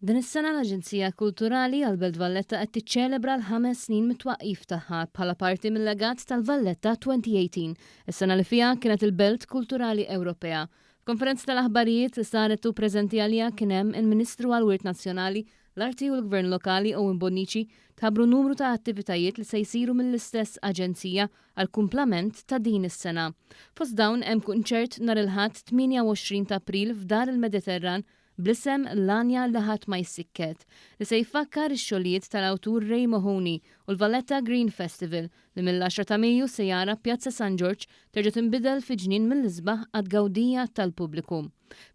Din is-sena l-Aġenzija Kulturali għall-Belt Valletta qed tiċċelebra l-ħames snin mit-twaqqif tagħha bħala parti mil-legat tal-Valletta 2018, is-sena li fiha kienet il-Belt Kulturali Ewropea. F'konferenza tal-aħbarijiet li saret u preżenti għaliha kien hemm il-Ministru għall-Wirt Nazzjonali, l-Arti u l-Gvern Lokali Owen Bonnici, tħabbru numru ta' attivitajiet li se jsiru mill-istess aġenzija għall-kumplament ta' din is-sena. Fost dawn hemm kunċert nhar il-Ħadd 28 ta' April f'Dar il-Mediterran bl-isem L-Għanja li Ħadd Ma Jsikket, li se jfakkar ix-xogħlijiet tal-awtur Ray Mahoney u l-Valletta Green Festival li mill-għaxra ta' Mejju se jara Pjazza San Ġorġ terġa' tinbidel fi ġnien mill-isbaħ għat-tgawdija tal-pubbliku.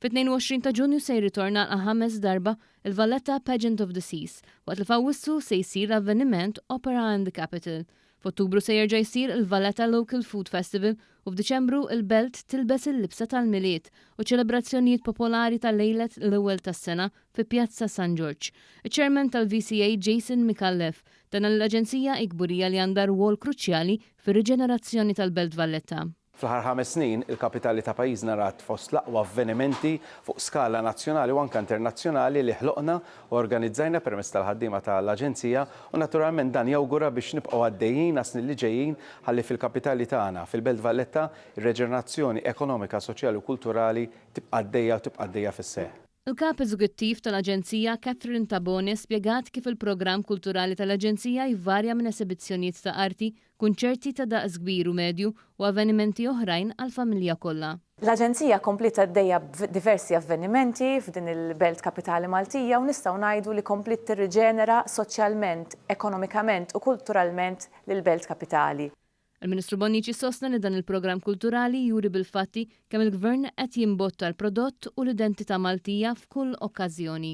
Fit-22 ta' Ġunju se jirritorna għall-ħames darba il-Valletta Pageant of the Seas, waqt li f'Awwissu se jsir l-avveniment Opera in the Capital. F'Ottubru se jerġa' jsir il-Valletta Local Food Festival u f'Diċembru il-belt tilbes il-libsa tal-Milied u ċelebrazzjonijiet popolari ta' lejlet l-ewwel tas-sena fi Pjazza San Ġorġ. Iċ-Chairman tal-VCA Jason Micallef tenna li l-aġenzija hi kburija li għandha rwol kruċjali fir-riġenerazzjoni tal-Belt Valletta. Fl-aħħar ħames snin, il-kapitali ta' pajjiżna rat fost l-aqwa avvenimenti fuq skala nazzjonali u anke internazzjonali li ħloqna u organizzajna permezz tal-ħaddiema ta' l-Aġenzija u naturalment dan jawgura biex nibqgħu għaddejjin għas-snin li ġejjin ħalli fil-kapitali tagħna, fil-Belt Valletta, ir-reġenerazzjoni ekonomika, soċjali u kulturali tibqa' għaddejja u tibqa' għaddejja fis-seħħ. Il-Kap Eżekuttiv tal-Aġenzija Catherine Tabone spjegat kif il-programm kulturali tal-Aġenzija jvarja minn esebizzjonijiet ta' arti, kunċerti ta' daqs kbir u medju u avvenimenti oħrajn għall-familja kollha. L-Aġenzija kompliet għaddejja b'diversi avvenimenti f'din il-belt kapitali Maltija u nistgħu ngħidu li kompliet tirriġenera soċjalment, ekonomikament u kulturalment lill-belt kapitali. Il-Ministru Bonnici sostna li dan il-programm kulturali juri bil-fatti kemm il-Gvern qed jimbotta l-prodott u l-identità Maltija f'kull okkażjoni.